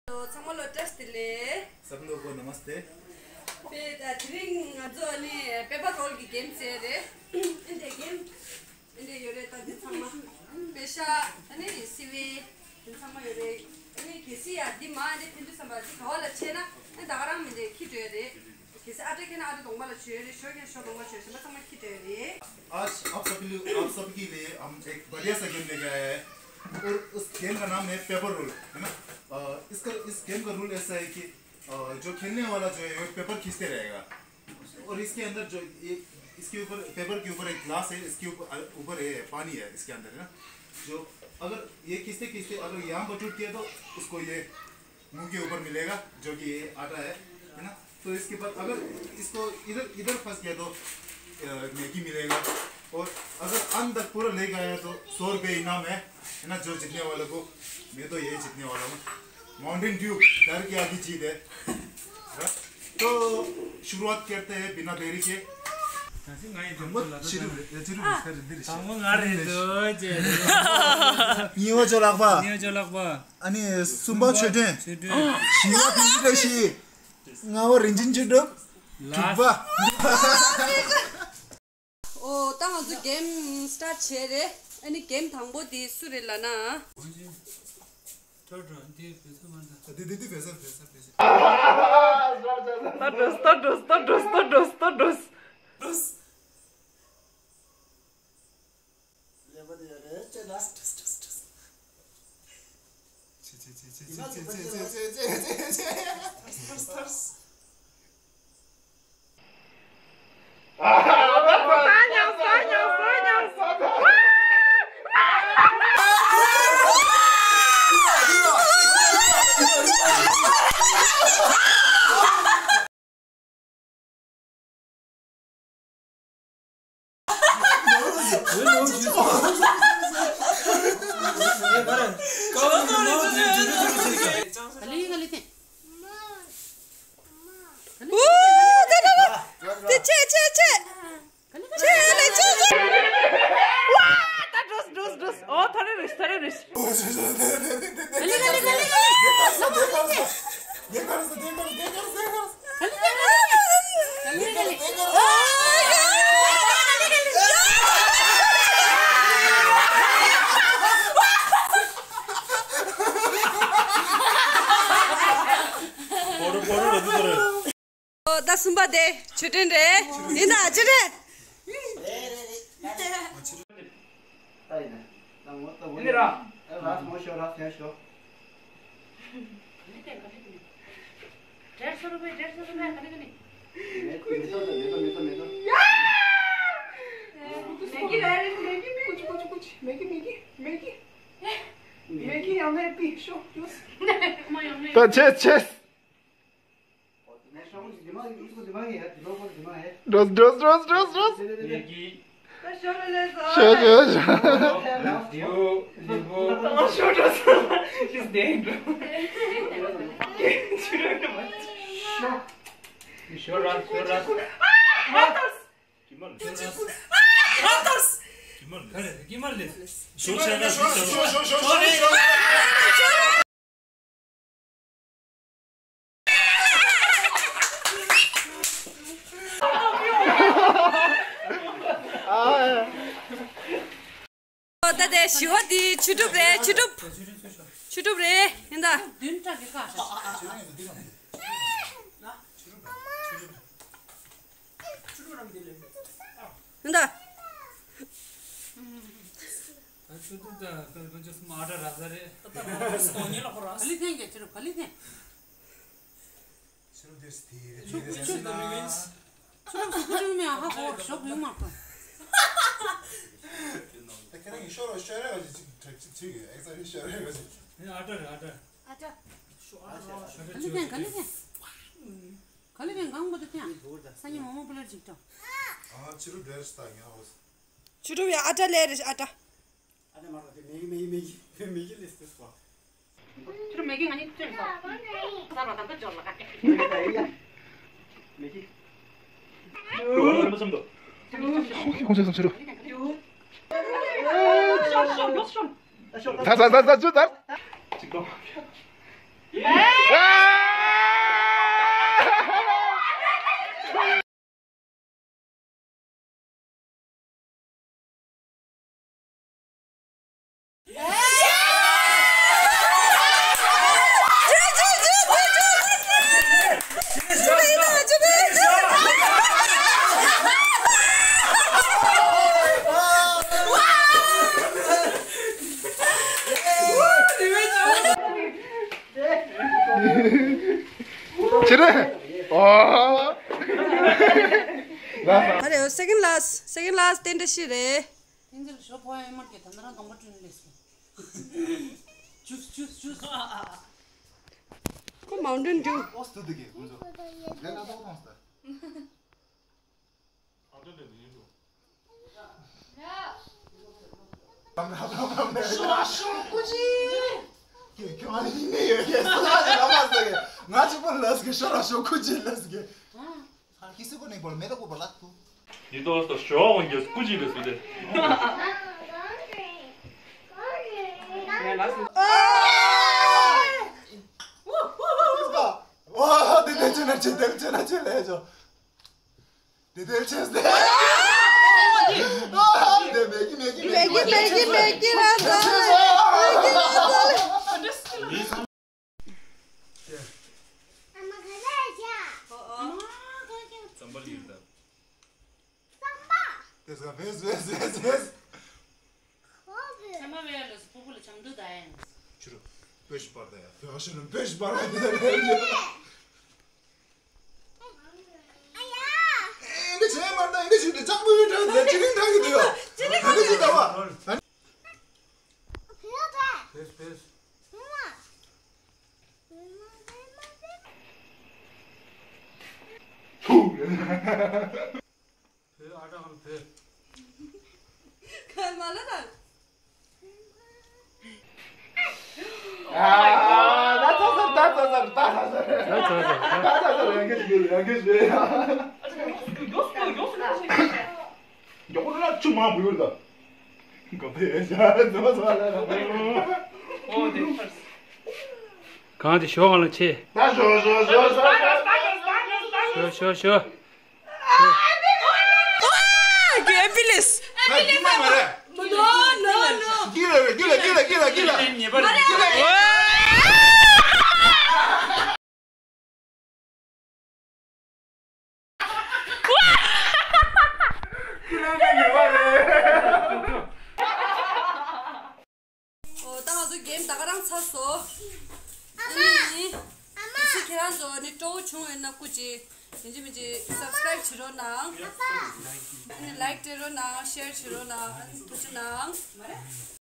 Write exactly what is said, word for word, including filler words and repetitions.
ཚང་མ་ལ་བཀྲ་ཤིས་བདེ་ལེགས། सबलोगों को नमस्ते। དེ་ད་དེ་རིང་ང་ཚོ་ནི་པེ་པར་རོལ་གྱི་གེམ་རྩེ་རེད། ཨེ་འདྲའི་གེམ། ཨེ་འདྲའི་ཡོད་རེད། ད་འདི་ཚང་མ་པེ་ཤ་ཨ་ནི་སི་ཝེ་འདི་ཚང་མ་ཡོད་རེད། ཨ་ནི་གལ་སྲིད་ཡ་འདི་མ་ཨེ་འདྲའི་ཕན་ཚུན་བསམ་པ་འདི་ག་བ་ལ་ཆད་ན་ཨ་ད་ག་རང་མི་འདྲའི་ཁྱི་འགྲོ་ཡ་རེད། གལ་སྲིད་ཨ་ཏྲ་ཁྱེར་ན་ཨ་ཏྲ་གདོང་པ་ལ་བྱོས་རེད། ཞོ་ཁྱེར་ན་ཞོ་གདོང་པ་བྱོས། གཞན་པ་ཚང་མ་ཁྱི་འགྲོ་ཡ་རེད། आज आप सभी लोग, आप सबके लिए हम एक बढ़िया सा गेम लेके आए हैं और उस गेम का नाम है पेपर रोल, है ना? अ, इसका, इस गेम का रूल ऐसा है कि, अ, जो खेलने वाला जो है, वो पेपर खींचते रहेगा और इसके अंदर जो ये, इसके ऊपर, पेपर के ऊपर एक ग्लास है, इसके ऊपर, अ, ऊपर है, पानी है इसके अंदर, है ना? जो अगर ये खींचते खींचते अगर यहाँ पर टूट गया तो उसको ये मुंह के ऊपर मिलेगा, जो कि ये आटा है, है ना? तो इसके बाद अगर इसको इधर, इधर फंस गया तो, अ, मैगी मिलेगा, और अगर अंत तक पूरा लेके आया तो सौ रुपये इनाम है, है ना? जो जीतने वाले को, मैं तो यही जीतने वाला हूँ, माउंटेन ड्यू, डर के आगे जीत है। हाँ? तो शुरुआत करते हैं बिना देरी के। དང་པོ་ང་རེད་འདོད་ཅེས། གཉིས་པ་ཅོ་ལགས་པ། གཉིས་པ་ཅོ་ལགས་པ། ཨ་ནི་གསུམ་པ་ཆོས་སྒྲོན། ཆོས་སྒྲོན། བཞི་པ་ཕུན་ཚོགས་བཀྲ་ཤིས། ལྔ་པ་རིན་ཆེན་ཆོས་གྲུབ། དྲུག་པ། ཨོ་ད་ང་ཚོ་གེམ་སི་ཊར་ཊི་བྱས་རེད། ཨ་ནི་གེམ་དང་པོ་དེ་སུ་རེད་ལབ་ན། འདི་འདི་འདི་བེ་ས་བེ་ས་བེ་ས། ད་འགྲོ་ད་འགྲོ་ད་འགྲོ་ད་འགྲོ་ད་འགྲོ། ལེགས་པ་དེ་ཡོད་རེད། ཅེ་ལ་སི་ཏྲ་སི་ཏྲ་སི་ཏྲ་སི། ཅེ་ཅེ་ཅེ། ཐར་སི་ཐར་སི། ད་འགྲོས་འགྲོས་འགྲོས། ཨོ་ཐ་རེ་རེས་ཐ་རེ་རེས། ཨོ་ད་གསུམ་པ་དེ་ཆོས་སྒྲོན་རེད། ཡིན་ད་ཆོས་སྒྲོན། ད་ཆེ་ཆེ། འགྲོས་འགྲོས་འགྲོས་འགྲོས་འགྲོས། ཞོ་ཞོ་ཞོ། ད་དེ་བཞི་པ་འདི་ཆོས་གྲུབ་རེད། ཆོས་གྲུབ། ཆོས་གྲུབ་རེད། ཡིན་ད། བདུན་ཕྲག་གི་ཀ་ཤ། ཡིན་ད། ད་ཆུ་ཐུག་ད་ད་ད་ཆུ་སུ་མ་ཨ་ད་ར་ས་རེད། ད་ད་ར་ས་གོ་ཉེ་ལ་ཁོ་ར། ག་ལི་ཐེན་གྱི་ཆུ་རུ་ག་ལི་ཐེན། ཆུ་རུ་དེ་སི་དེ་ཆུ་རུ་ཆུ་རུ་དེ་མི་ངན། ཆུ་རུ་སུ་ཁུ་ཆུ་མི་ཨ་ཧ་ཧོ་ཤོག་ཡོང་མ་ཁོ། ད་ཁྱེད་རང་གི་ཤོ་རོ་ཤོ་ར་བ་ཅིག་ཅིག་ཅིག་ཅིག་ཨེག་ས་རི་ཤོ་ར་བ་ཅིག་ཨ་ད་ར་ཨ་ད། ཨ་ད། ག་ལི་ཐེན་ག་ལི་ཐེན། ག་ལི་རེད་གང་པོ་དེ་ཐེངས། སང་ཉིན་མོག་མོག་པོ་ལེར་ཅིག་ཏོ། ཨ་ཆུ་རུ་དེ་སི་ད་ངེ་ཧོ། ཆུ་རུ་ཡ་ཨ་ད་ལེ་རེ་ཨ་ད། ཨ་ད་མ་རོ་དེ་མེ་གི་མེ་གི་མེ་གི་མེ་གི་ལེ་སི་སོ། ཆུ་རུ་མེ་གི་ང་གཉིས་བཙོས་སོ། ས་རོ་དང་ད་འཇོར་ལ་ཀ་ཀེ། མེ་གི། ཁོང་ཚོ་སོང་ཆུ་རུ། ཤོ་ཤོ་ཤོ་ཤོ། ད་ད་ད་ད་ཆུ་ད། ཅིག་ཏོ། ཨེ། དེ་རེད། ཨོ། ལ་ས། ཨ་རེ། second last, second last རྟེན་འབྲེལ་ཤི་རེད། དེ་ཚོ་ཞོགས་པ་ཡོད་མ་རེད། ད་ནི་རང་གདོང་པ་བཀྲུས་ནས་སླེབས་སོང་། ཇུས་ཇུས་ཇུས། ཁོ་མའུན་ཊེན་ཌིའུ། ཨོ་སྟོད་དུ་གི་ཁོ་ཚོ། ལས་ན་ཏོག་ཏོང་སྟེ། ཤོ་ཤོ་ཀུ་ཅི། ཁྱོད་ཁྱོད་ཨ་ནི་ནི་ཡོད་ཀྱི་སོ་ན་ནི་ལ་མ་ཟ་གི། ང་གཅིག་པོ་ལ་ཟ་གི། ཤོ་ར་ཤོ་ཀུ་ཅི་ལ་ཟ་གི། ཧ་ཁི་སི་ཀོ་ནི་བོར་མེ་ད་ཀོ་བ་ལ་ཏུ། ནི་ཏོ་སྟོ་ཤོ་འོང་གི་ཀུ་ཅི་ལ་ཟ་གི། ཨ། ཨ། དེ་དེ་ཅི་ན་ཅི་དེ་ཅི་ན་ཅི་ལས་ཅོ། དེ་དེ་ཆེ་སྟེ། དེ་མེ་གི་མེ་གི་མེ་གི་མེ་གི་མེ་གི་ར་ས། ཙམ་པ་ལི་ཡོད་ད། དེ་ས་བེས་བེས་བེས་བེས། ཚང་མ་བས་ལ་སུ་པུ་པུ་ལ་ཆང་དུ་ད་ཡན། ཆུ་རུ། བེ་ཤི་པར་ད་ཡ། བེ་ཤི་ནམ་བེ་ཤི་པར་ད་ཡ། འདི་བྱས་མ་ད་འདི་བྱས་ཏེ་ལྕགས་པོའི་གྲས་དེ་ཅི་རིང་ཐང་གི་འདུག་ཡ། ཅི་རིང་ཐང་གི་འདུག་ཡ། ཕེས་ཕེས། ཐུག་ཕེ་ཨ་ཏྲ་ཁམ་ཕེ། ཁ་མ་ལ་དང་། ཨ། ད་ཚ་ཚ་ད་ཚ་ཚ་ད་ཚ་ཚ། ད་ཚ་ཚ། ད་ཚ་ཚ། ཡང་གིས་ཡང་གིས་ཡང་གིས། མགྱོགས་པོ་ན་ཆུ་མང་པོ་ཡོད་ད། ག་བེ་ཡ་ཟ་ཟ་ལ། ཨོ་དེ་ཕར། གང་དེ་ཞོགས་གང་ལ་ཆེ། ད་ཞོགས་ཞོགས་ཞོགས་ཞོགས། ཞོགས་ཞོགས་ཞོགས། ཨ། དགེ་བི་ལིས། ད་དེ་མ་མ་རེད། No, no, no. གི་ལ་གི་ལ་གི་ལ་གི་ལ་གི་ལ། མ་རེད། ཨོ། ད་ང་ཚོ་གེམ་ད་ག་རང་ཚར་སོང་། ཨ་མ། ཨ་ནི། ཨ་མ། དེ་ཚེ་ཁྱེད་རང་ཚོ་ནི་སྤྲོ་བོ་བྱུང་ཡོད་ན་སྐུ་མཁྱེན། ཡིན་གཅིག་མིན་གཅིག་སབ་སི་ཀ་རའིབ་བྱེད་རོགས་གནང་། ཨ་ནི་ལའིག་སྤྲད་རོགས་གནང་། ཤེར་བྱེད་རོགས་གནང་། ཨ་ནི་ཐུགས་རྗེ་གནང་།